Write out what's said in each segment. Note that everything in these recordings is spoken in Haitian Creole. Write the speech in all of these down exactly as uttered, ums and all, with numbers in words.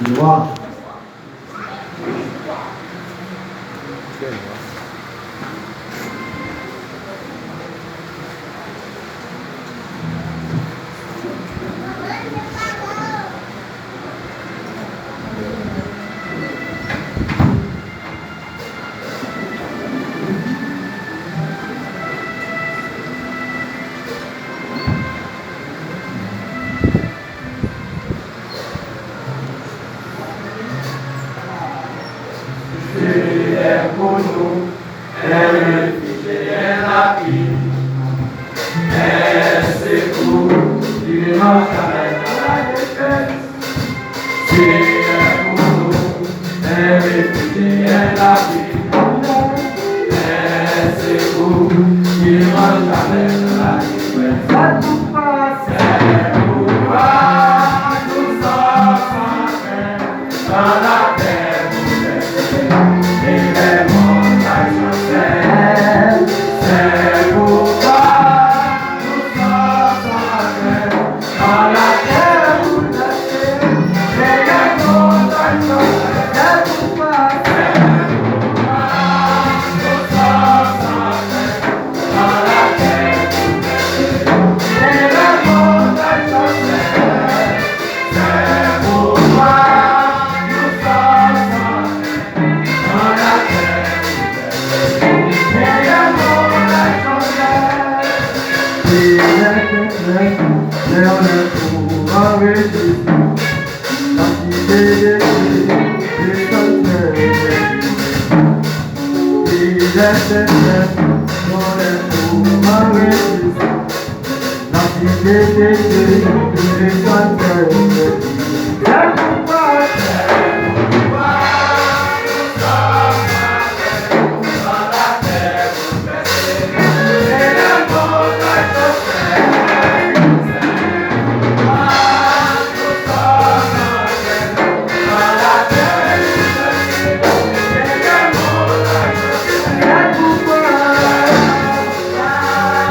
Lwa. Seyè pou nou, un refuge, un abri, un secours, durant la détresse. Seyè pou nou, un refuge, un abri, un secours, durant la détresse. Sèl pou twa, sèl pou twa, nou sòt ansanm. Dans la paix bouleversée, et les montagnes chancellent. C'est pourquoi nous sommes en paix. Dans la paix bouleversée, et les montagnes chancellent. C'est pourquoi, c'est pourquoi nous sommes en paix. Dans la paix bouleversée, et les montagnes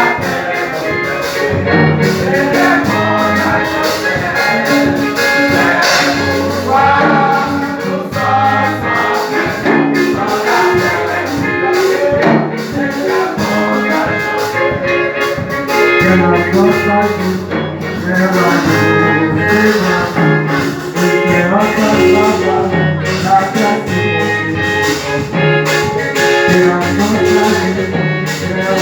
chancellent.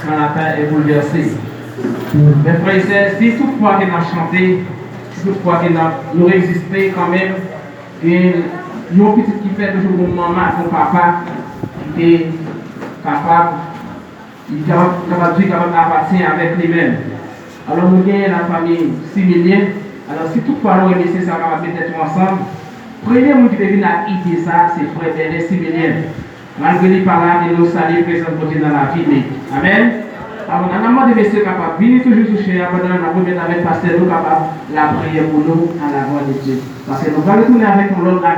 Quand la terre est bouleversée. Mes frères et sœurs, si toutfwa ke n ap chante, si toutfwa ke n ap, nou egziste kanmenm, gen yon pitit ki fèt, toujou gon manman ak yon papa ki te kapab, li kapab, kapab di, kapab apatyen avèk li menm. Alò, nou genyen lafanmi Similyen. Alò, si toutfwa nou renmen se sa, kapab met tèt nou ansanm. Premye moun ki te vin ak ide sa, se frè Bèlè Similyen. Malgre li pa la, men nou salye prezans Bondye nan lavi li. Amèn. Amèn. N ap mande mesye kapab vini toujou sou chè a pandan n ap remèt avèk pastè nou kapab lapriyè pou nou an avan de Dye. Paske nou pral retounen avèk yon lòt